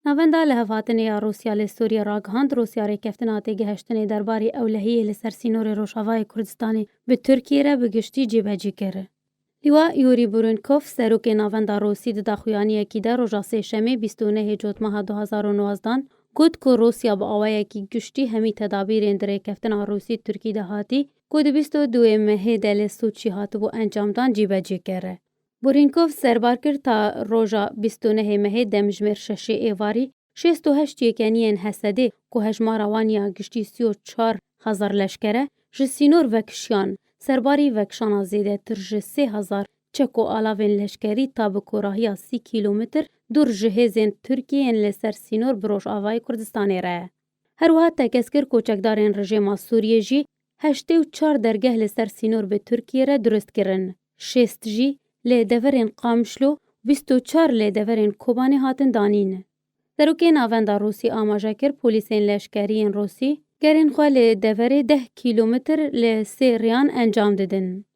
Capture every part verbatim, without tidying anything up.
Navenda lihevhatinê ya Rûsya li Sûriyê ragihand, Rûsya rêkeftina têgihiştinê derbarê ewlehiyê li ser sînorê Rojavayê Kurdistanê bi Tirkiyê re bi giştî cêbecî kir. Lîwa Yurî Burinkov, serokê Navenda Rûsî, di daxuyaniyekî de roja Sêşemê bîst û nehê Cotmeha du hazar û nozdehan got ku Rûsya bi awayekî giştî hemî tedabîrên di rêkeftina Rûsî-Tirkî de hatî ku di bîst û duyê mehê de li Sûçî hatibû encamdan cîbecî kir. Burinkov serbar kir ta roja bîst û nehê mehê demjimêr şeşê êvarî şêst û heşt yekeniyên H S D ku hejmara wan ya giştî sî û çar hezar leşker e, ji sînor vekişiyan. Serbarî vekişana zêdetir ji sê hezar çek û alavên leşkerî ta bi korahiya sî kîlometr dûr ji hêzên Tirkiyê yên li ser sînor bi Rojavayê Kurdistanê re. Her wiha tekez kir ku çekdarên rejêma Sûriyê jî heştê û çar dergeh li ser sînor bi Tirkiyê re dirust kirin. Şêst jî li deverên Qamişlo, bîst û çar li deverên Kobanê hatin danîn. Serokê Navenda Rûsî amaje kir, polîsên leşkerî yên Rûsî gerên xwe li deverê deh kîlometr li sê riyan encam didin.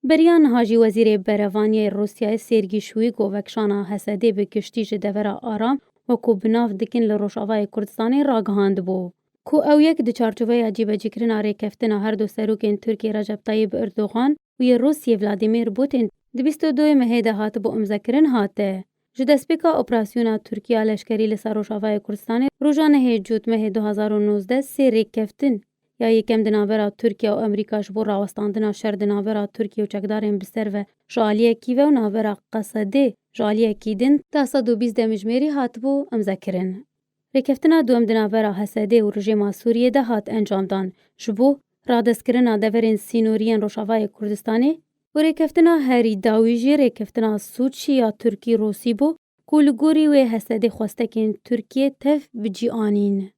Beriya niha jî Wezîrê Berevaniyê Rûsyayê Sêrgî Şûîgo vekişana H S D bi giştî ji devera Aram wekû bi nav dikin li Rojavayê Kurdistanê ragihandibû ku ew yek di çarçoveya cîbecîkirina rêkeftina her du serokên Tirkiyê Recep Tayyip Erdogan û yê Rûsiyê Vladimir Putin di bîst û duyê mehê de hatibû imzekirin hate. Ji destpêka operasyona Tirkiya leşkerî li ser Rojavayê Kurdistanê roja nehê Cotmehê du hazar û nozdeh sê rêkeftin ya yekem di navbera Tirkiye û Amerîka ji bo rawestandina şer di navbera Tirkiye û çekdarên bi ser ve ji aliyekî ve û navbera Qesedê ji aliyekî din ta sed û bîst demjimêrî hatibû imzekirin. Rêkeftina duwem di navbera H S D û rejêma Sûriyê de hat encamdan ji bo radestkirina deverên sînoriyên Rojavayê Kurdistanê û rêkeftina herî dawî jî rêkeftina Sûçî ya Tirkî-Rûsî bû ku li gorî wê H S D xwestekên Tirkiyê tev bi cî anîn.